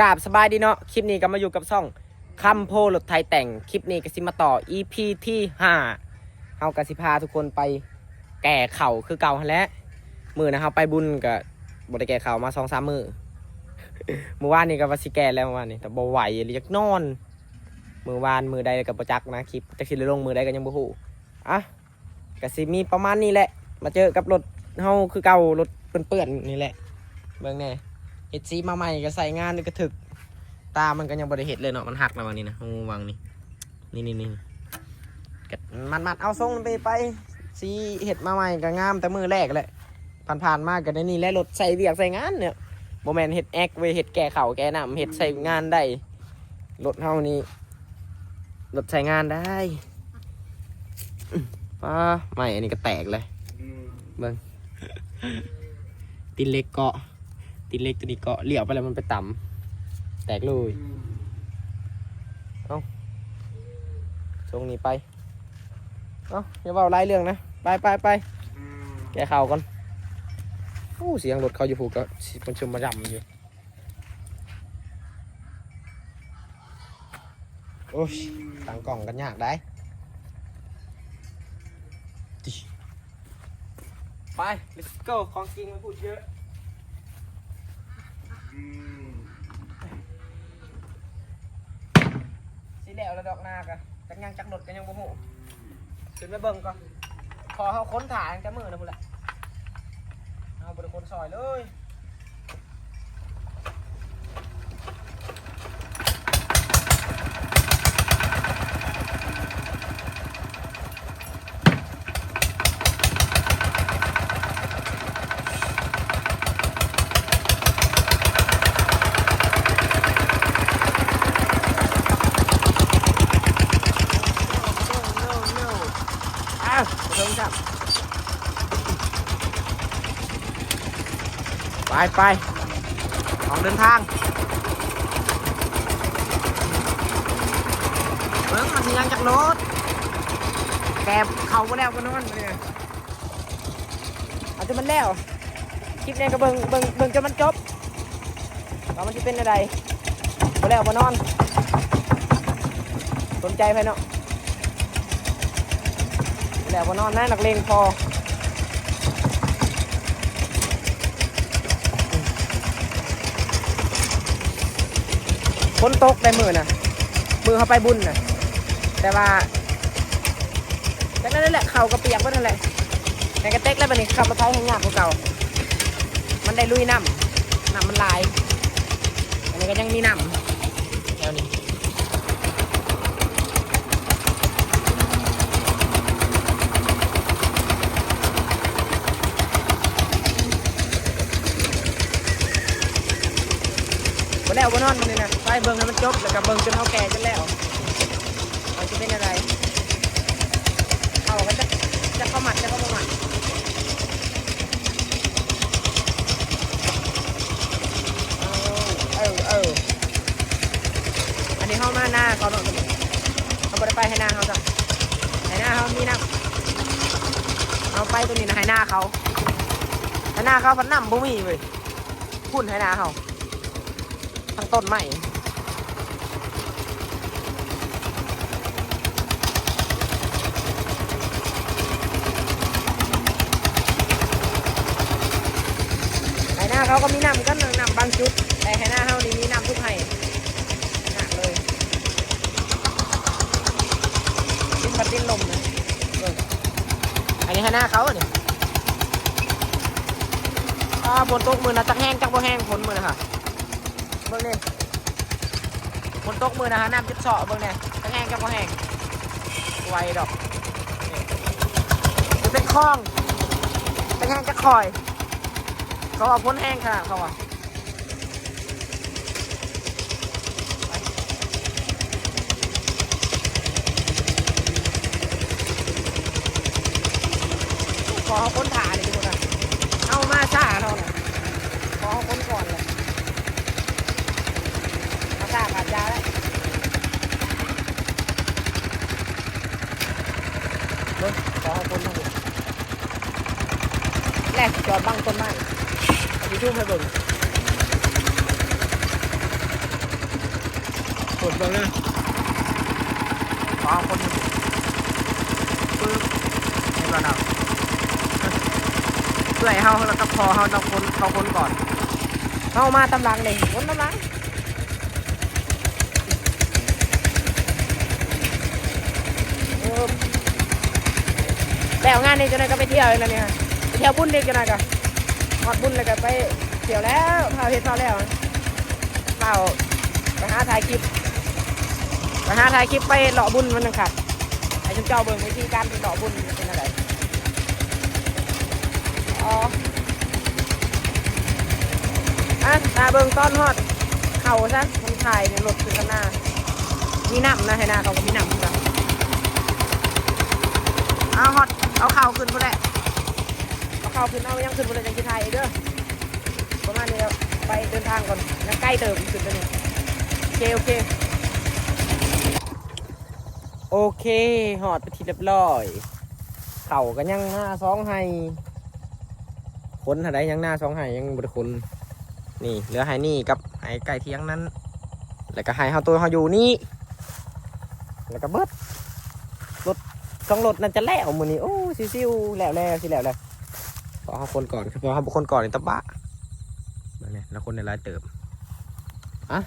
ກາບສະບາຍດີເນາະ, ຄລິບນີ້ກໍມາຢູ່ກັບຊ່ອງຄຳໂພລົດໄຖແຕ່ງ. ຄລິບນີ້ກໍຊິມາຕໍ່ ອີພີ ທີຫ້າ ເຮົາກໍຊິພາທຸກຄົນໄປແກ່ເຂົ້າຄືເກົ່າຫັ້ນແຫຼະ. ມື້ນະເຮົາໄປບຸນກໍບໍ່ໄດ້ແກ່ເຂົ້າມາສອງສາມມື້. ມື້ວານນີ້ກໍວ່າຊິແກ່ແລ້ວ ມື້ວານນີ້ ແຕ່ບໍ່ໄຫວອີ່ຫຼີ ຢາກນອນ. ມື້ວານມື້ໃດກໍບໍ່ຈັກນະ, ຄລິບຈັກຊິໄດ້ລົງມື້ໃດກໍຍັງບໍ່ຮູ້. ອ່ະ ກະຊິມີປະມານນີ້ແຫຼະ, ມາເຈີກັບລົດເຮົາຄືເກົ່າ, ລົດເປື້ອນໆນີ້ແຫຼະ. ເບິ່ງແດ່ ເຮັດສີມາໃໝ່ ກະໃຊ້ງານກະຖືກ. ຕາມັນກະຍັງບໍ່ໄດ້ເຮັດເລີຍເນາະ, ມັນຫັກແລ້ວຫວ່າງນີ້ນະ, ຫວ່າງນີ້ ນີ້ໆໆ ກະມັດໆເອົາ ສົ່ງໄປ ໄປ. ສີເຮັດມາໃໝ່ກະງາມແຕ່ມື້ແລກແຫຼະ, ຜ່ານໆມາກະໄດ້ນີ້ແຫຼະ. ລົດໃຊ້ວຽກໃຊ້ງານເນາະ, ບໍ່ແມ່ນເຮັດແອັກເວີຍ, ເຮັດແກ່ເຂົ້າແກ່ນ້ຳ, ເຮັດໃຊ້ງານໄດ້. ລົດເຮົານີ້ລົດໃຊ້ງານໄດ້. ປ້າ ໄມ້ອັນນີ້ກໍແຕກເລີຍ, ເບິ່ງ ຕີນເຫຼັກເກາະ, ຕີນເຫຼັກຕົວນີ້ເກາະ, ລ້ຽວໄປແລ້ວມັນໄປຕຳ ແຕກເລີຍ. ເອົ້າ ສົ່ງນີ້ໄປ. ເອົ້າ ຢ່າເວົ້າຫຼາຍເລື່ອງນະ, ໄປໆໆ ແກ່ເຂົ້າກ່ອນ. ໂອ້ ສຽງລົດເຂົາຢູ່ພຸ້ນກໍຊິປະຊຸມມາດຳຢູ່. ໂອ້ຍ ຕັ້ງກ້ອງກໍຍາກໄດ໋. ໄປ let's go ຂອງຈິງມັນພູດເຍອະ. ຊິແລ້ວລະດອກນາກະ ຈັກຍັງຈັກລົດກໍຍັງບໍ່ຮູ້. ຂຶ້ນໄປເບິ່ງກ່ອນ, ພໍເຮົາຂົນຖ້າຕັ້ງແຕ່ມື້ນະພຸ້ນແຫຼະ, ເຮົາບໍ່ໄດ້ຂົນຊ່ອຍເລີຍ. ອ້າວ ບໍ່ເຖິງຊ້ຳ. ໄປໆ ອອກເດີນທາງ. ເບິ່ງມັນຊິຍັງຈັກໂລດ. ແກເຂົ້າບໍ່ແລ້ວບໍ່ນອນມື້ນີ້, ເອົາຈົນມັນແລ້ວ. ຄລິບນີ້ກໍເບິ່ງ ເບິ່ງ ເບິ່ງຈົນມັນຈົບ ວ່າມັນຊິເປັນແນວໃດ. ບໍ່ແລ້ວບໍ່ນອນ, ສົນໃຈໃຜເນາະ. ແລ້ວບໍ່ນອນນະ ນັກເລງພໍ. ຝົນຕົກໄດ໋ມື້ນະ, ມື້ເຮົາໄປບຸນນະ, ແຕ່ວ່າຈັ່ງນັ້ນແຫຼະ ເຂົ້າກໍປຽກເບິດຫັ້ນແຫຼະ. ແຕ່ກະເຕັກແລ້ວ ບາດນີ້ຂັບລົດໄຖແຮ່ງຍາກກວ່າເກົ່າ, ມັນໄດ້ລຸຍນ້ຳ, ນ້ຳມັນຫຼາຍ. ອັນນີ້ກໍຍັງມີນ້ຳ ແຖວນີ້. ບໍ່ແລ້ວບໍ່ນອນມື້ນີ້ນະ, ໄປເບິ່ງໃຫ້ມັນຈົບ ແລ້ວກໍເບິ່ງຈົນເຮົາແກ່ຈົນແລ້ວ ວ່າຊິເປັນແນວໃດ. ເຂົາກໍຈັກ ຈັກເຂົາມັດ ຈັກເຂົາບໍ່ມັດ. ເອີ ເອີ ເອີ ອັນນີ້ເຮົາມານາເຂົາເນາະ, ເຮົາບໍ່ໄດ້ໄປໄຮ່ນາເຮົາຊ້ຳ. ໄຮ່ນາເຮົາມີນ້ຳ, ເຮົາໄປຕົງນີ້ນະ ໄຮ່ນາເຂົາ, ໄຮ່ນາເຂົາພັດນ້ຳບໍ່ມີເວີຍ. ພຸ້ນໄຮ່ນາເຮົາ ທັງຕົ້ນໄມ້. ໄຮ່ນາເຂົາກໍມີນ້ຳກັນ ນ້ຳບາງຈຸດ, ແຕ່ໄຮ່ນາເຮົານີ້ມີນ້ຳທຸກໄຮ່ ຍາກເລີຍ. ດິນພັດດິນລົມນະ ເບິ່ງ ອັນນີ້ໄຮ່ນາເຂົານີ້. ອ້າ ຝົນຕົກມື້ນະ ຈັກແຮງຈັກບໍ່ແຮງ ຝົນມື້ນະຫະ. ເບິ່ງນີ້ ຝົນຕົກມື້ນະຫາ ນ້ຳຈຸດເຊາະ ເບິ່ງແດ່ ຈັກແຮງຈັກບໍ່ແຮງ. ບໍ່ໄຫວດອກ ນີ້ ຈະເປັນຄອງ ຈັກແຮງຈັກຄ່ອຍ. ເຂົາວ່າຝົນແຮງຂະໜາດ ເຂົາວ່າ. ຂໍເຮົາຄົ້ນຖ້າເລີຍທຸກຄົນນະ, ເຮົາມາຊ້າເນາະ, ຂໍເຮົາຄົ້ນກ່ອນເລີຍ, ມາຊ້າຂາດຢາແລ້ວ. ເບິ່ງ ຂໍເຮົາຄົ້ນທາງນີ້ແຫຼະ, ຈອດບັງຕົ້ນໄມ້ ເອົາ YouTube ໃຫ້ເບິ່ງ. ກົດເບິ່ງເດີ ຂໍຄົນ ປຶບ ເຫັນບໍ່ເນາະ ເອື້ອຍເຮົາ ແລ້ວກໍພໍ່ເຮົາ ເຮົາຄົນ ເຮົາຄົນກ່ອນ ເຮົາມາຕາມຫຼັງເດ້ ຄົນຕາມຫຼັງ. ເອີ ແລ້ວງານນີ້ຈັກໜ່ອຍກໍໄປທ່ຽວອີກແລ້ວນີ້ ໄປທ່ຽວບຸນອີກຈັກໜ່ອຍກໍ ຮອດບຸນແລ້ວກໍໄປທ່ຽວແລ້ວ ຟ້າວເຮັດຟ້າວແລ້ວ ຟ້າວໄປຫາຖ່າຍຄລິບ ໄປຫາຖ່າຍຄລິບໄປເລາະບຸນມັນຈັ່ງຄັກ ໃຫ້ຊຸມເຈົ້າເບິ່ງວິທີການໄປເລາະບຸນເປັນແນວໃດ. ອໍ ອ່ະ ຖ້າເບິ່ງຕອນຮອດເຂົ້າຊະ ມັນຖ່າຍໃນລົດຂຶ້ນນຳໜ້າ ມີນ້ຳນະ ໄຮ່ນາເຂົາກໍມີນ້ຳຄືກັນ. ເອົາຮອດ ເອົາເຂົ້າຂຶ້ນພຸ້ນແຫຼະ ເອົາເຂົ້າຂຶ້ນ ເອົາຫຍັງຂຶ້ນພຸ້ນແຫຼະ ຈັ່ງຊິຖ່າຍອີກເດີ. ປະມານນີ້ແລ້ວ ໄປເດີນທາງກ່ອນ ຍັງໄກເຕີບຂຶ້ນຕົວນີ້. ໂອເຄ ໂອເຄ ໂອເຄ ຮອດເປັນທີ່ລຽບຮ້ອຍ. ເຂົ້າກໍຍັງນາສອງໄຮ່ ຄົນຫັ້ນໃດ ຍັງນາສອງໄຮ່ ຍັງບໍ່ໄດ້ຂົນ. ນີ້ເຫຼືອໄຮ່ນີ້ກັບໄຮ່ໃກ້ທຽງນັ້ນ ແລ້ວກໍໄຮ່ເຮົາ ໂຕເຮົາຢູ່ນີ້ ແລ້ວກໍເບິດ ລົດສອງລົດນັ້ນຈະແລ້ວມື້ນີ້. ໂອ້ ຊິວໆ ແລ້ວແລ້ວ ຊິແລ້ວແລ້ວ. ເພາະເຮົາຄົນກ່ອນ ເພາະເຮົາບໍ່ຄົນກ່ອນນີ້ຕະບະ. ເບິ່ງແນ່ ລະຄົນໄດ້ຫຼາຍເຕີບ. ອະ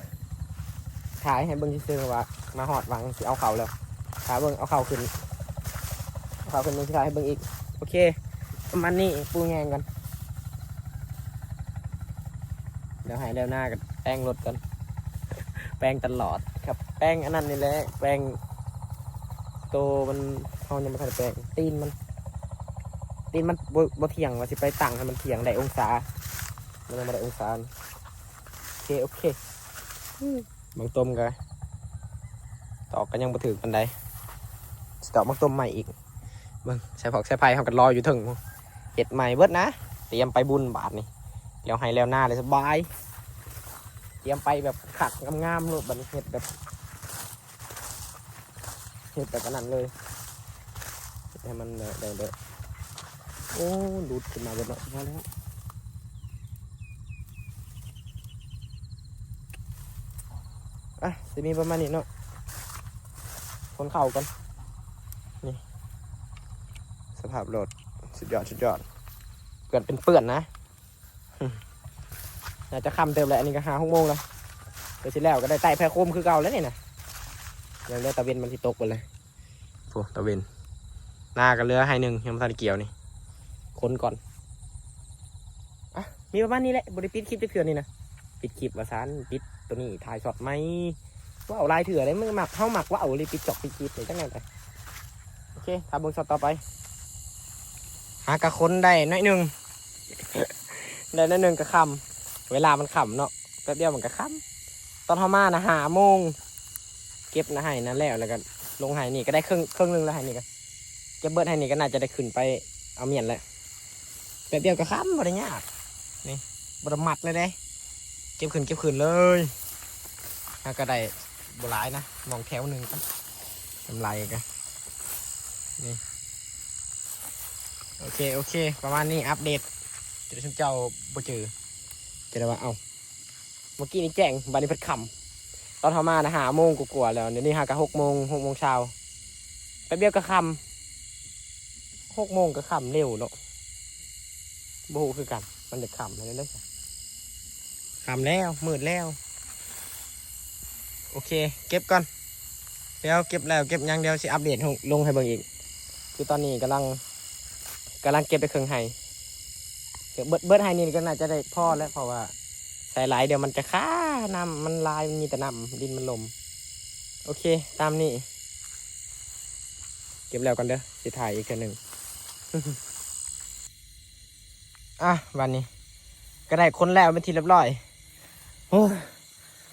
ຖ່າຍໃຫ້ເບິ່ງຊື່ໆ ວ່າມາຮອດຫວ່າງຊິເອົາເຂົ້າແລ້ວ. ຖ້າເບິ່ງເອົາເຂົ້າຂຶ້ນ ເອົາເຂົ້າຂຶ້ນ ຊິຖ່າຍໃຫ້ເບິ່ງອີກ. ໂອເຄ ປະມານນີ້ ປູແຍງກ່ອນ. ແລ້ວໄຮ່ແລ້ວນາກໍແປງລົດກ່ອນ ແປງຕະຫຼອດຄັບ ແປງອັນນັ້ນນີ້ແຫຼະ ແປງໂຕມັນ ເຮົາຍັງບໍ່ທັນໄດ້ແປງ ຕີນມັນ ຕີນມັນບໍ່ ບໍ່ທ່ຽງ ວ່າຊິໄປຕັ້ງໃຫ້ມັນທ່ຽງໄດ້ອົງສາ ມັນຍັງບໍ່ໄດ້ອົງສາ. ໂອເຄ ໂອເຄ ບາງຕົ້ນກໍຕອກກໍຍັງບໍ່ຖືກປານໃດ ຊິຕອກບາງຕົ້ນໃໝ່ອີກ. ເບິ່ງ ສາຍຟອກສາຍໄຟເຮົາກໍລອຍຢູ່ເທິງ ເຮັດໃໝ່ເບິດນະ ຕຽມໄປບຸນບາດນີ້. ແລ້ວໄຮ່ແລ້ວນາເລີຍສະບາຍ ຕຽມໄປແບບຄັກໆ ງາມໆ ໂລດ ບາດນີ້ເຮັດແບບ ເຮັດແບບອັນນັ້ນເລີຍ ເຮັດໃຫ້ມັນແບບ ແບບ ໂອ້ ຫຼຸດຂຶ້ນມາເບິດເນາະ ພໍແລ້ວ. ອ່ະ ຊິມີປະມານນີ້ເນາະ ຄົນເຂົ້າກ່ອນ. ນີ້ ສະພາບລົດ ສຸດຍອດ ສຸດຍອດ ເປື້ອນເປັນເປື້ອນນະ. ໜ້າຈະຄ່ຳເຕີບແຫຼະ ອັນນີ້ກໍຫ້າຫົກໂມງແລ້ວ ກໍຊິແລ້ວ ກໍໄດ້ໄຕ້ແພໂຄມຄືເກົ່າແລ້ວນີ້ນະ. ຍັງເຫຼືອຕາເວັນ ມັນຊິຕົກເບິດແລ້ວ ໂອ້ ຕາເວັນ. ນາກໍເຫຼືອໄຮ່ໜຶ່ງ ຍັງບໍ່ທັນໄດ້ກ່ຽວນີ້ ຂົນກ່ອນ. ອ່ະ ມີປະມານນີ້ແຫຼະ ບໍ່ໄດ້ປິດຄລິບຈັກເທື່ອນີ້ນະ ປິດຄລິບວ່າຊັ້ນ ປິດໂຕນີ້ ຖ່າຍຊັອດໃໝ່. ເວົ້າຫຼາຍເທື່ອເດ້ ມັນມັກ ເຮົາມັກເວົ້າອີ່ຫຼີ ປິດຊັອດ ປິດຄລິບນີ້ ຈັກແນວໃດ. ໂອເຄ ຖ້າເບິ່ງຊັອດຕໍ່ໄປ. ຫາກະຂົນໄດ້ໜ້ອຍໜຶ່ງ ໄດ້ໜ້ອຍໜຶ່ງກະຄ່ຳ ເວລາມັນຄ່ຳເນາະ ແປັບດຽວມັນກະຄ່ຳ. ຕອນເຮົາມານະ ຫ້າໂມງ ເກັບນະໄຮ່ນັ້ນແລ້ວ ແລ້ວກະລົງໄຮ່ນີ້ກະໄດ້ເຄິ່ງ ເຄິ່ງໜຶ່ງແລ້ວ ໄຮ່ນີ້ກະ ເກັບເບິດໄຮ່ນີ້ກະໜ້າຈະໄດ້ຂຶ້ນໄປເອົາມ້ຽນແລ້ວ. ແປັບດຽວກະຄ່ຳ ບໍ່ໄດ້ຍາກ ນີ້ ບໍ່ໄດ້ມັດເລີຍເດ້ ເກັບຂຶ້ນ ເກັບຂຶ້ນເລີຍ. ຫາກະໄດ້ບໍ່ຫຼາຍນະ ມອງແຖວໜຶ່ງກະ ກຳໄລກະ ນີ້ ໂອເຄ ໂອເຄ ປະມານນີ້ ອັບເດດ ຈະໄດ້ຊຸມເຈົ້າບໍ່ເຈີ ຈະໄດ້ວ່າ ເອົ້າ ເມື່ອກີ້ນີ້ແຈ້ງ ບາດນີ້ພັດຄ່ຳ. ຕອນເຮົາມານະ ຫ້າໂມງກວ່າໆແລ້ວ ດຽວນີ້ຫາກະຫົກໂມງ ຫົກໂມງຊາວ ແປັບດຽວກະຄ່ຳ. ຫົກໂມງກໍຄ່ຳເລັວເນາະ ບໍ່ຮູ້ຄືກັນ ມັນຈະຄ່ຳແລ້ວເດ້. ຄ່ຳແລ້ວ ມືດແລ້ວ. ໂອເຄ ເກັບກ່ອນ ດຽວເກັບແລ້ວເກັບຫຍັງ ດຽວຊິອັບເດດລົງໃຫ້ເບິ່ງອີກ. ຄືຕອນນີ້ກຳລັງ ກຳລັງເກັບໄດ້ເຄິ່ງໄຮ່ ເບິດ ເບິດໄຮ່ນີ້ກໍໜ້າຈະໄດ້ພໍແລ້ວ ເພາະວ່າໃສ່ຫຼາຍດຽວມັນຈະຄາ ນ້ຳມັນຫຼາຍ ມັນມີແຕ່ນ້ຳ ດິນມັນລົມ. ໂອເຄ ຕາມນີ້ ເກັບແລ້ວກ່ອນເດີ ຊິຖ່າຍອີກເທື່ອໜຶ່ງ. ອ່ະ ບາດນີ້ກໍໄດ້ຂົນແລ້ວເປັນທີ່ລຽບຮ້ອຍ. ໂອ້ຍ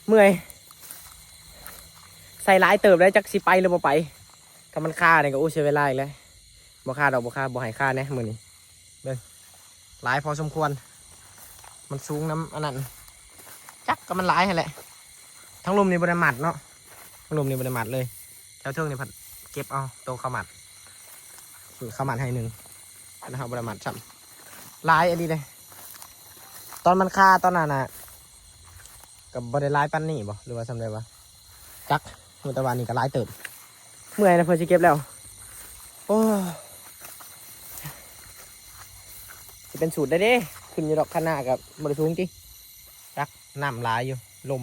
ເມື່ອຍ ໃສ່ຫຼາຍເຕີບແລ້ວ ຈັກຊິໄປຫຼືບໍ່ໄປ. ຖ້າມັນຄານີ້ກໍ ໂອ້ ເສຍເວລາອີກແລ້ວ. ບໍ່ຄາດອກ ບໍ່ຄາ ບໍ່ໃຫ້ຄາແນ່ມື້ນີ້. ເບິ່ງ ຫຼາຍພໍສົມຄວນ ມັນສູງນຳອັນນັ້ນ ຈັກກໍມັນຫຼາຍຫັ້ນແຫຼະ. ທາງລຸ່ມນີ້ບໍ່ໄດ້ມັດເນາະ ທາງລຸ່ມນີ້ບໍ່ໄດ້ມັດເລີຍ ແຖວເທິງນີ້ພັດເກັບເອົາໂຕເຂົ້າມັດ ເຂົ້າມັດໃຫ້ໜຶ່ງ ແລ້ວເຮົາບໍ່ໄດ້ມັດຊ້ຳ ຫຼາຍອີ່ຫຼີເດ້. ຕອນມັນຄາຕອນນັ້ນນະ ກໍບໍ່ໄດ້ຫຼາຍປານນີ້ບໍ ຫຼືວ່າສ່ຳໃດວະ ຈ ຕັກ ມື້ຕະຫວານນີ້ກໍຫຼາຍເຕີບ ເມື່ອຍນະ ເພື່ອຊິເກັບແລ້ວ. ໂອ້ ຊິເປັນສູດໄດ້ເດ້ ຂຶ້ນຢູ່ດອກ ຄະນາກໍບໍ່ໄດ້ສູງຕິ. ຕັກ ນ້ຳຫຼາຍຢູ່ ລົມ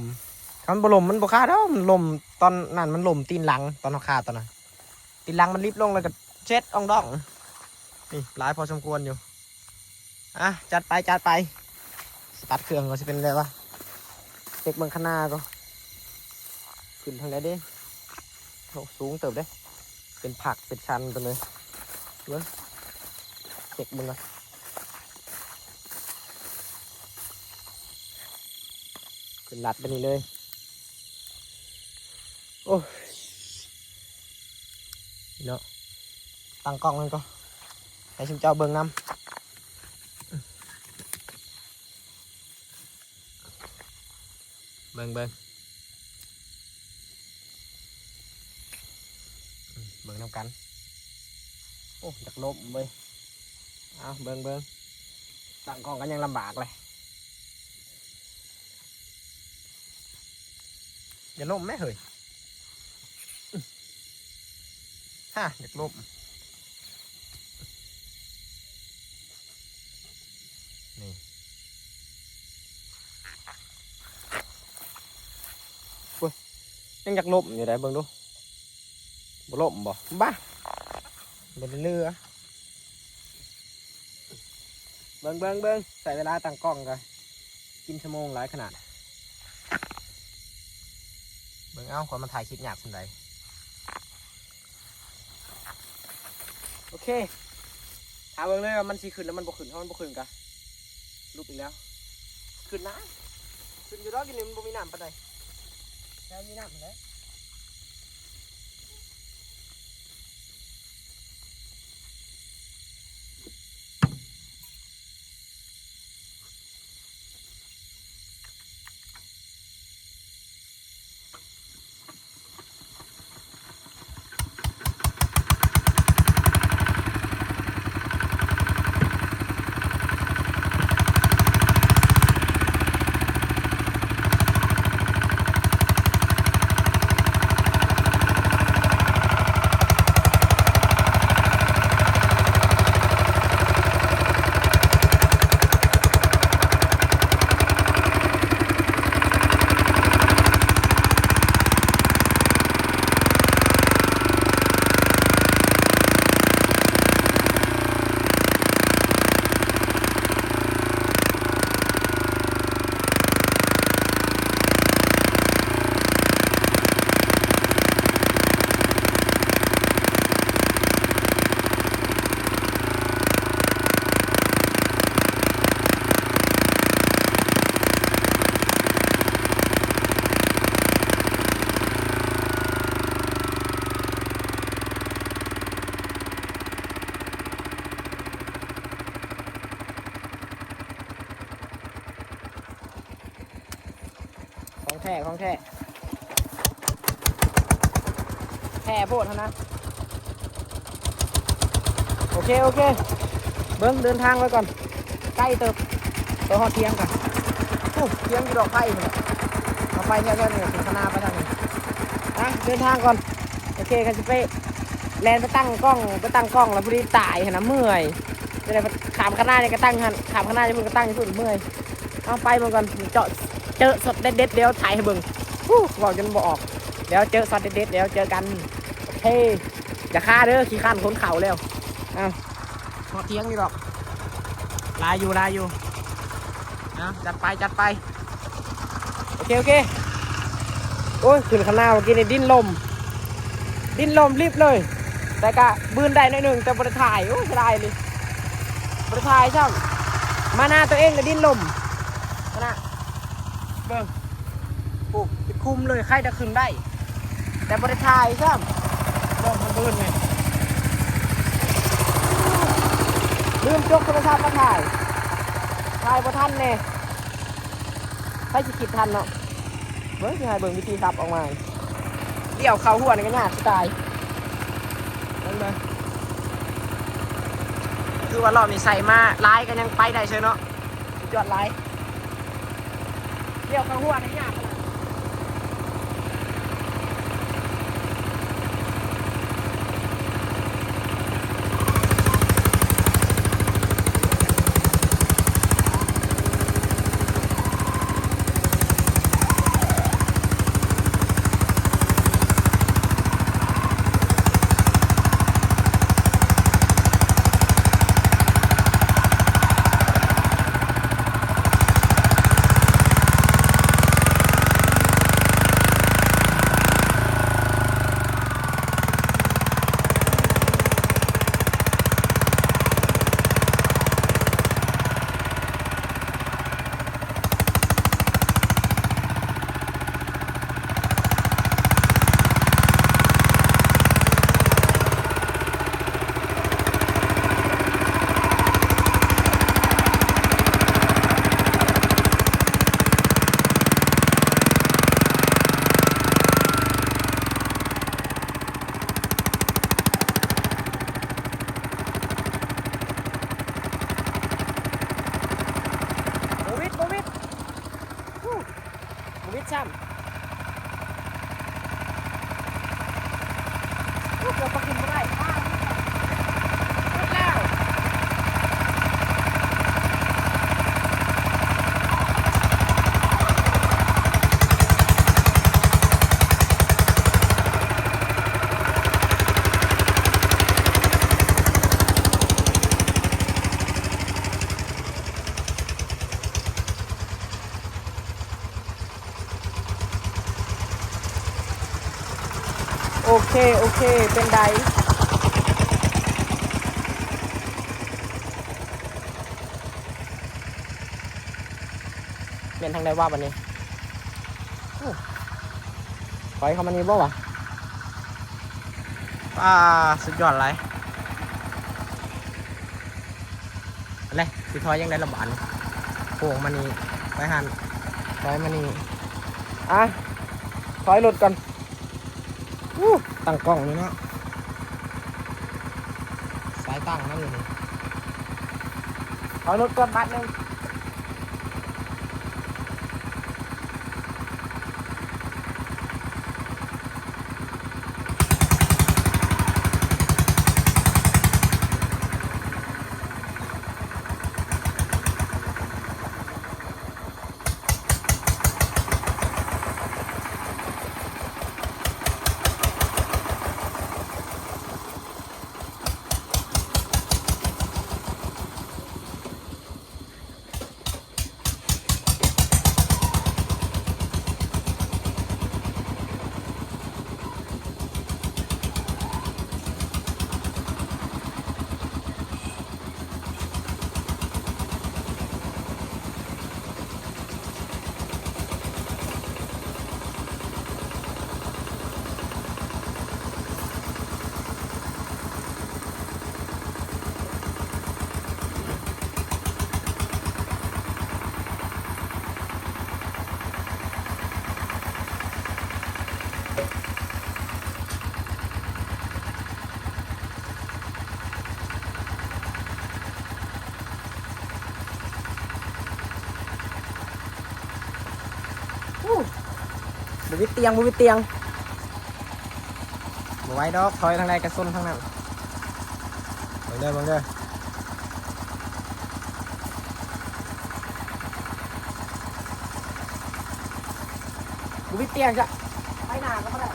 ຄັນມັນບໍ່ລົມມັນບໍ່ຄາດດອກ. ມັນລົມຕອນນັ້ນ ມັນລົມຕີນຫຼັງ ຕອນເຮົາຄາດຕອນນັ້ນ ຕີນຫຼັງມັນລິບລົງ ແລ້ວກໍເຊັດອ່ອງດອງ. ນີ້ຫຼາຍພໍສົມຄວນຢູ່. ອ່ະ ຈັດໄປ ຈັດໄປ. ສະຕາດເຄື່ອງກ່ອນ ຊິເປັນແນວໃດວະ. ເຊັກເບິ່ງຄະນາກ່ອນ. ຂຶ້ນທາງໃດເດ້? ໂອ້ ສູງເຕີບເດ້. ເປັນພັກເປັນຊັນໄປເລີຍ. ເບິ່ງ ເຊັກເບິ່ງກ່ອນ. ຂຶ້ນລັດໄປນີ້ເລີຍ. ໂອ້ຍ ເນາະ ຕັ້ງກ້ອງມັນກ່ອນ ໃຫ້ຊຸມເຈົ້າເບິ່ງນຳ. ເບິ່ງ ເບິ່ງ ເບິ່ງນຳກັນ. ໂອ້ ຢາກລົ້ມເວີຍ. ເອົາ ເບິ່ງ ເບິ່ງ ຕັ້ງກ້ອງກໍຍັງລຳບາກເລີຍ. ຢ່າລົ້ມແມ້ເຮີ້ຍ. ຮະ ຢາກລົ້ມ. ນີ້ ໂອ້ຍ ຍັງຢາກລົ້ມຢູ່ໃດ໋ ເບິ່ງດູ. ບໍ່ລົ້ມບໍ່? ບ້າ ບໍ່ໄດ້ເຫຼືອ. ເບິ່ງ ເບິ່ງ ເບິ່ງ ໃຊ້ເວລາຕັ້ງກ້ອງກໍກິນຊົ່ວໂມງຫຼາຍຂະໜາດ. ເບິ່ງເອົາ ຂ້ອຍມາຖ່າຍຄລິບຍາກສ່ຳໃດ. ໂອເຄ ຖ້າເບິ່ງເລີຍວ່າມັນຊິຂຶ້ນ ຫຼື ມັນບໍ່ຂຶ້ນ. ຖ້າມັນບໍ່ຂຶ້ນກໍຫຼຸບອີກແລ້ວ. ຂຶ້ນນະ ຂຶ້ນຢູ່ດອກ. ຢູ່ນີ້ມັນບໍ່ມີນ້ຳປານໃດ ແຕ່ມີນ້ຳຫັ້ນແຫຼະ. ຂອງແທ້ ຂອງແທ້ ແທ້ໂພດຫັ້ນນະ. ໂອເຄ ໂອເຄ ເບິ່ງ ເດີນທາງໄວ້ກ່ອນ ໄກເຕີບ ໄປຮອດຖຽງກ່ອນ. ໂອ້ ຖຽງຢູ່ດອກໄຜ່ພຸ້ນແຫຼະ. ເອົາໄປແຖວນີ້ ຂຶ້ນຄະນາໄປທາງນີ້ນະ ເດີນທາງກ່ອນ. ໂອເຄ ຄັນຊິໄປແລ່ນໄປຕັ້ງກ້ອງ ໄປຕັ້ງກ້ອງແລ້ວພໍດີຕາຍຫັ້ນນະ ເມື່ອຍ. ຈັ່ງໃດ ຂ້າມຄະນານີ້ກໍຕັ້ງຫັ້ນ ຂ້າມຄະນາຢູ່ພຸ້ນກໍຕັ້ງຢູ່ພຸ້ນ ເມື່ອຍ. ເອົາໄປເບິ່ງກ່ອນ ເຈາະ ເຈີຊັອດເດັດໆ ດຽວຖ່າຍໃຫ້ເບິ່ງ. ຮູ້ ເວົ້າຈົນບໍ່ອອກ ດຽວເຈີຊັອດເດັດໆ ດຽວເຈີກັນ. ໂອເຄ ຢ່າຄາເດີ ຂີ້ຄ້ານຂົນເຂົ້າແລ້ວ. ເອົາ ຮອດຖຽງຢູ່ດອກ ຫຼາຍຢູ່ ຫຼາຍຢູ່. ເອົາ ຈັດໄປ ຈັດໄປ. ໂອເຄ ໂອເຄ ໂອ້ຍ ຂຶ້ນຄະນາເມື່ອກີ້ນີ້ ດິນຫຼົ່ມ ດິນຫຼົ່ມລິບເລີຍ. ແຕ່ກະບືນໄດ້ໜ້ອຍໜຶ່ງ ແຕ່ບໍ່ໄດ້ຖ່າຍ. ໂອ້ຍ ເສຍດາຍອີ່ຫຼີ ບໍ່ໄດ້ຖ່າຍຊ້ຳ. ມາໜ້າຕົວເອງກໍດິນຫຼົ່ມ ຫັ້ນນະ ເບິ່ງ ໂອ້ ເປັນຂຸມເລີຍ. ໃຄແຕ່ຂຶ້ນໄດ້ ແຕ່ບໍ່ໄດ້ຖ່າຍຊ້ຳ. ເບິ່ງມັນບືນນີ້ ລືມຈົກໂທລະສັບມາຖ່າຍ ຖ່າຍບໍ່ທັນແດ່. ໃຜຊິຄິດທັນເນາະ. ເບິ່ງ ຊິໃຫ້ເບິ່ງວິທີຂັບອອກມາ ລ້ຽວເຂົ້າຮົ້ວນີ້ກໍຍາກຊິຕາຍ. ເບິ່ງເດີ ຄືວ່າລອບນີ້ໃສ່ມາຫຼາຍກໍຍັງໄປໄດ້ເຊີຍເນາະ ສຸດຍອດຫຼາຍ. ລ້ຽວເຂົ້າຮົ້ວນີ້ຍາກຂະໜາດ. ຊ້ຳ ໂອ້ ເກືອບບໍ່ຂຶ້ນບໍ່ໄດ້ ອ້າວ ຫຼຸດແລ້ວ. ໂອເຄ ໂອເຄ ເປັນໃດ? ແມ່ນທາງໃດວະບັດນີ້? ໂອ້ ຖອຍເຂົ້າມານີ້ບໍ່ວະ? ປາ ສຸດຍອດຫຼາຍ. ແລະ ຊິຖອຍຈັ່ງໃດລະບາດນີ້? ໂຄ້ງມານີ້ ໄປຫັ້ນ ຖອຍມານີ້ ອ່ະ ຖອຍລົດກ່ອນ. ອູ້ ຕັ້ງກ້ອງຢູ່ເນາະ ສາຍຕັ້ງນຳຢູ່ນີ້. ຖອຍລົດກ່ອນບາດໜຶ່ງ. ອູ້ ບໍ່ມີຕຽງ ບໍ່ມີຕຽງ ບໍ່ໄຫວດອກ ຖອຍທາງໃດກະຊົນທາງນັ້ນ. ເບິ່ງເດີ ເບິ່ງເດີ ບໍ່ມີຕຽງຈ້ະ ໄປໜ້າກະບໍ່ໄດ້.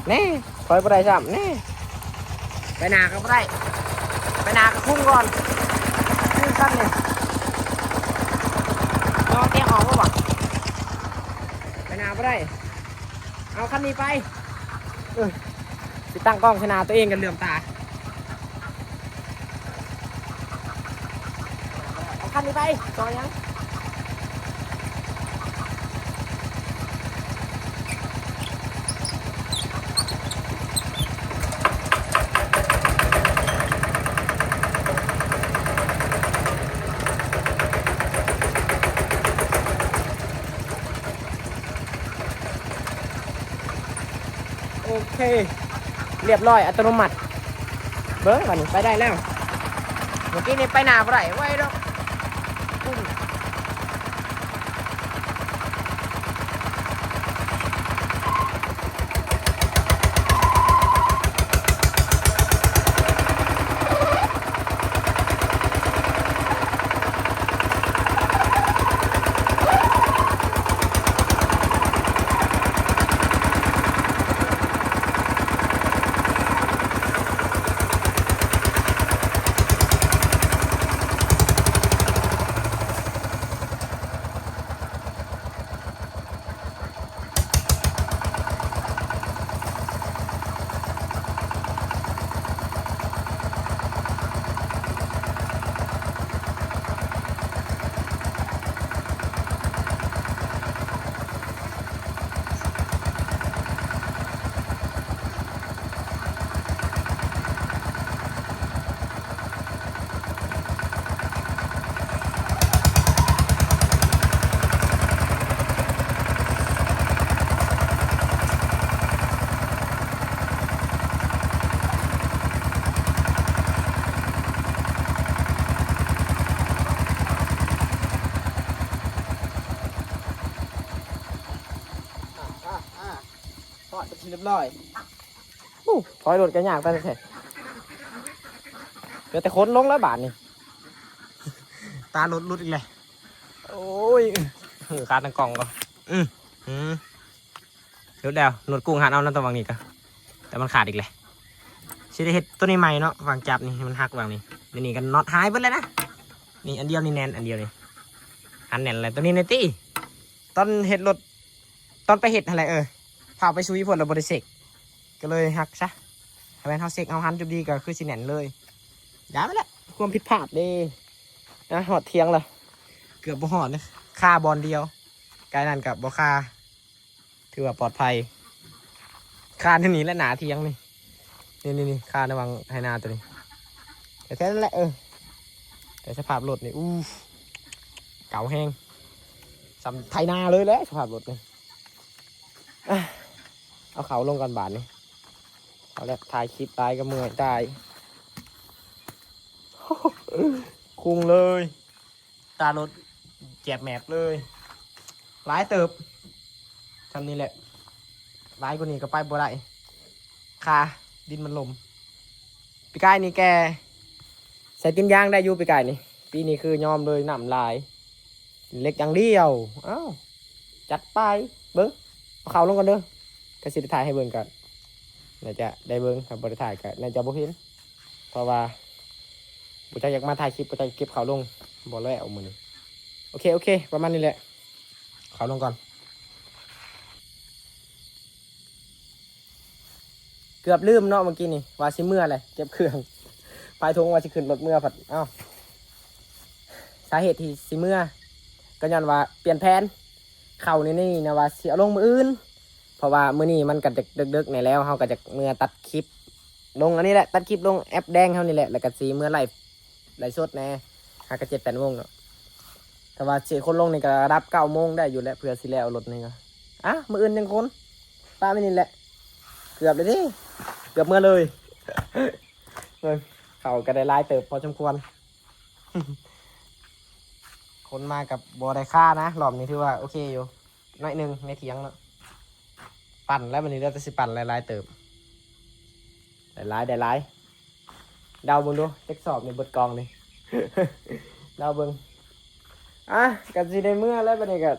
ແນ່ ຖອຍບໍ່ໄດ້ຊ້ຳ ແນ່ ໄປໜ້າກະບໍ່ໄດ້ ໄປໜ້າກະຄຸມກ່ອນ ຄືກັນນີ້ ລອງຕຽງອອກບໍ່ ໄປໜ້າບໍ່ໄດ້. ເອົາຄັນນີ້ໄປ ເອີ ຊິຕັ້ງກ້ອງໃສ່ໜ້າໂຕເອງກະເຫຼືອມຕາ. ເອົາຄັນນີ້ໄປ ຕໍ່ຫຍັງ? ໂອເຄ ລຽບຮ້ອຍ ອັດຕະໂນມັດ. ເບິ່ງບາດນີ້ໄປໄດ້ແລ້ວ ເມື່ອກີ້ນີ້ໄປໜ້າບໍ່ໄດ້ ໄວດອກ. ຮຽບຮ້ອຍ. ໂອ້ ຖອຍລົດກໍຍາກຕາແທ້ ເຫຼືອແຕ່ຂົນລົງແລ້ວບາດນີ້. ຕາລົດຫຼຸດອີກແລ້ວ. ໂອ້ຍ ເອີ ຂາດທັງກ່ອງກໍ ອື ອື ຫຼຸດແລ້ວ. ລົດກຸ້ງຫັນເອົານຳຕະຫວ່າງນີ້ກໍ ແຕ່ມັນຂາດອີກແລ້ວ. ຊິໄດ້ເຮັດໂຕນີ້ໃໝ່ເນາະ ຫວ່າງຈັບນີ້ໃຫ້ມັນຫັກຫວ່າງນີ້. ນີ້ກໍນັອດຫາຍເບິດແລ້ວນະ. ນີ້ອັນດຽວນີ້ແໜ້ນ ອັນດຽວນີ້ຫັນແໜ້ນແລ້ວ. ໂຕນີ້ນະຕິ ຕອນເຮັດລົດ ຕອນໄປເຮັດຫັ້ນແຫຼະ ເອີ ພາໄປຊຸຍພຸ້ນແລ້ວບໍ່ໄດ້ເຊັກ ກໍເລີຍຫັກຊະ. ຖ້າແມ່ນເຮົາເຊັກເຮົາຫັນຈຸດດີກໍຄືຊິແໜ້ນເລີຍ. ຢ່າໄປແຫຼະ ຄວາມຜິດພາດເດ້. ນະ ຮອດຖຽງແລ້ວ ເກືອບບໍ່ຮອດເດ້ ຄາບ່ອນດຽວ ກາຍນັ້ນກໍບໍ່ຄາ. ຖືວ່າປອດໄພ ຄາແນວນີ້ແຫຼະ ໜ້າຖຽງນີ້ ນີ້ໆໆ ຄາໃນຫວ່າງໄຮ່ນາໂຕນີ້ ແທ້ໆນັ້ນແຫຼະ. ເອີ ແຕ່ສະພາບລົດນີ້ ອູ້ ເກົ່າແຮງ ສ່ຳໄຖນາເລີຍແຫຼະ ສະພາບລົດນີ້. ອາ ເອົາເຂົ້າລົງກ່ອນບາດນີ້ ເອົາແລ້ວ ຖ່າຍຄລິບຫຼາຍກໍເມື່ອຍຕາຍ ຄຸງເລີຍ. ຕາລົດແຈບແມບເລີຍ ຫຼາຍເຕີບ. ຊ່ຳນີ້ແຫຼະ ຫຼາຍກວ່ານີ້ກໍໄປບໍ່ໄດ້ ຄາດິນມັນລົມ. ປີກາຍນີ້ແກ່ໃສ່ຕີນຢາງໄດ້ຢູ່ ປີກາຍນີ້. ປີນີ້ຄືຍອມເລີຍ ນ້ຳຫຼາຍ ເຫຼັກຢ່າງດຽວ. ເອົ້າ ຈັດໄປ ເບິ່ງ ເອົາເຂົ້າລົງກ່ອນເດີ. ກໍຊິໄດ້ຖ່າຍໃຫ້ເບິ່ງ ກໍໜ້າຈະໄດ້ເບິ່ງ ຖ້າບໍ່ໄດ້ຖ່າຍກໍໜ້າຈະບໍ່ເຫັນ ເພາະວ່າບໍ່ຈັກຢາກມາຖ່າຍຄລິບ ບໍ່ຈັກເກັບເຂົ້າລົງ ບໍ່ແລ້ວມື້ນີ້. ໂອເຄ ໂອເຄ ປະມານນີ້ແຫຼະ ເຂົ້າລົງກ່ອນ. ເກືອບລືມເນາະ ເມື່ອກີ້ນີ້ວ່າຊິເມືອແຫຼະ ເກັບເຄື່ອງ ພາຍຖົງວ່າຊິຂຶ້ນລົດເມືອ ພັດ ເອົ້າ ສາເຫດທີ່ຊິເມືອ ກໍຍ້ອນວ່າປ່ຽນແຜນ ເຂົ້າໃນນີ້ນະວ່າຊິເອົາລົງມື້ອື່ນ ເພາະວ່າມື້ນີ້ມັນກໍເດິກໆແດ່ແລ້ວ ເຮົາກໍຈະເມືອຕັດຄລິບລົງອັນນີ້ແຫຼະ ຕັດຄລິບລົງແອັບແດງເຮົານີ້ແຫຼະ ແລ້ວກໍຊິເມືອໄລຟ໌ ໄລຟ໌ສົດແດ່ ຫາກະເຈັດແປດໂມງເນາະ. ແຕ່ວ່າຊິຂົນລົງນີ້ກໍລະດັບເກົ້າໂມງໄດ້ຢູ່ແຫຼະ ເພື່ອຊິແລ້ວລົດນີ້ກໍ ອາ ມື້ອື່ນຍັງຂົນ ປະໄວ້ນີ້ແຫຼະ. ເກືອບແລ້ວເດ້ ເກືອບເມືອເລີຍ. ເບິ່ງ ເຂົ້າກໍໄດ້ຫຼາຍເຕີບພໍສົມຄວນ. ຂົນມາກັບບໍ່ໄດ້ຄານະ ລອບນີ້ຖືວ່າໂອເຄຢູ່ ໜ້ອຍໜຶ່ງໃນຖຽງເນາະ. ປັ່ນແລ້ວບັດນີ້ ເຫຼືອແຕ່ຊິປັ່ນຫຼາຍໆເຕີບ ໄດ້ຫຼາຍ ໄດ້ຫຼາຍ. ເດົາເບິ່ງດູ ຈັກສອບນີ້ເບິດກອງນີ້ ເດົາເບິ່ງ. ອາ ກໍຊິໄດ້ເມືອແລ້ວບັດນີ້. ກໍ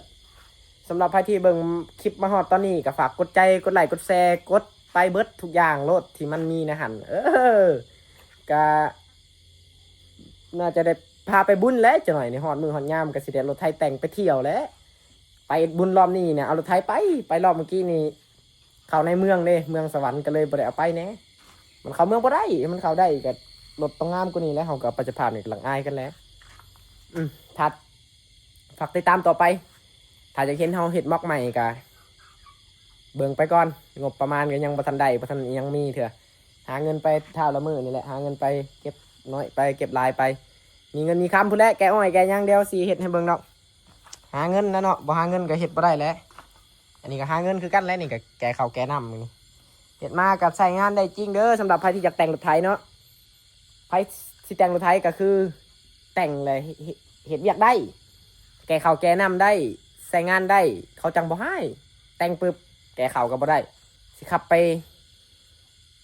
ສຳລັບໃຜທີ່ເບິ່ງຄລິບມາຮອດຕອນນີ້ ກໍຝາກກົດໃຈ ກົດໄລ ກົດແຊ ກົດໄປເບິດທຸກຢ່າງໂລດທີ່ມັນມີໃນຫັ້ນ. ເອີ ກໍ ໜ້າຈະໄດ້ພາໄປບຸນແຫຼະ ຈັກໜ້ອຍນີ້ຮອດມື້ຮອດຍາມກໍຊິໄດ້ເອົາລົດໄຖແຕ່ງໄປທ່ຽວແຫຼະ. ໄປບຸນລອບນີ້ນະ ເອົາລົດໄຖໄປ ໄປລອບເມື່ອກີ້ນີ້ ເຂົ້າໃນເມືອງເດ້ ເມືອງສະຫວັນ ກໍເລີຍບໍ່ໄດ້ເອົາໄປແດ່. ມັນເຂົ້າເມືອງບໍ່ໄດ້ ມັນເຂົ້າໄດ້ກໍລົດຕ້ອງງາມກວ່ານີ້ແຫຼະ ເຮົາກໍໄປສະພາບນີ້ກໍລັງອາຍກັນແຫຼະ. ອືມ ຖ້າ ຝາກຕິດຕາມຕໍ່ໄປ ຖ້າຢາກເຫັນເຮົາເຮັດມັອກໃໝ່ກໍເບິ່ງໄປກ່ອນ ງົບປະມານກໍຍັງບໍ່ທັນໄດ້ ບໍ່ທັນ ຍັງມີເທື່ອ. ຫາເງິນໄປທ້າວລະມື້ນີ້ແຫຼະ ຫາເງິນໄປເກັບນ້ອຍໄປເກັບຫຼາຍໄປ ມີເງິນມີຄຳພຸ້ນແຫຼະ ແກ່ອ້ອຍແກ່ຫຍັງ ດຽວຊິເຮັດໃຫ້ເບິ່ງດອກ. ຫາເງິນນະເນາະ ບໍ່ຫາເງິນກໍເຮັດບໍ່ໄດ້ແຫຼະ. ອັນນີ້ກໍຫາເງິນຄືກັນແຫຼະ ນີ້ກໍແກ່ເຂົ້າແກ່ນ້ຳນີ້ ເຮັດມາກໍໃຊ້ງານໄດ້ຈິງເດີ. ສຳລັບໃຜທີ່ຢາກແຕ່ງລົດໄຖເນາະ ໃຜຊິແຕ່ງລົດໄຖກໍຄືແຕ່ງແລ້ວເຮັດ ເຮັດວຽກໄດ້ ແກ່ເຂົ້າແກ່ນ້ຳໄດ້ ໃຊ້ງານໄດ້ ເຂົາຈັ່ງບໍ່ຮ້າຍ. ແຕ່ງປຶບແກ່ເຂົ້າກໍບໍ່ໄດ້ ຊິຂັບໄປ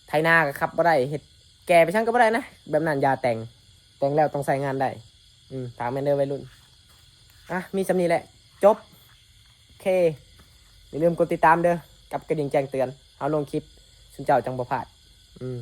ໄຖນາກໍຂັບບໍ່ໄດ້ ເຮັດແກ່ໄປຊັ້ນກໍບໍ່ໄດ້ນະ ແບບນັ້ນຢ່າແຕ່ງ ແຕ່ງແລ້ວຕ້ອງໃຊ້ງານໄດ້. ອືມ ຝາກແມ່ນເດີໄວລຸ້ນ. ອ່ະ ມີສ່ຳນີ້ແຫຼະ ຈົບ. ໂອເຄ ຢ່າລືມກົດຕິດຕາມເດີ ກັບກະດິ່ງແຈ້ງເຕືອນ ເຮົາລົງຄລິບ ຊຸມເຈົ້າຈັ່ງບໍ່ພາດ. ອືມ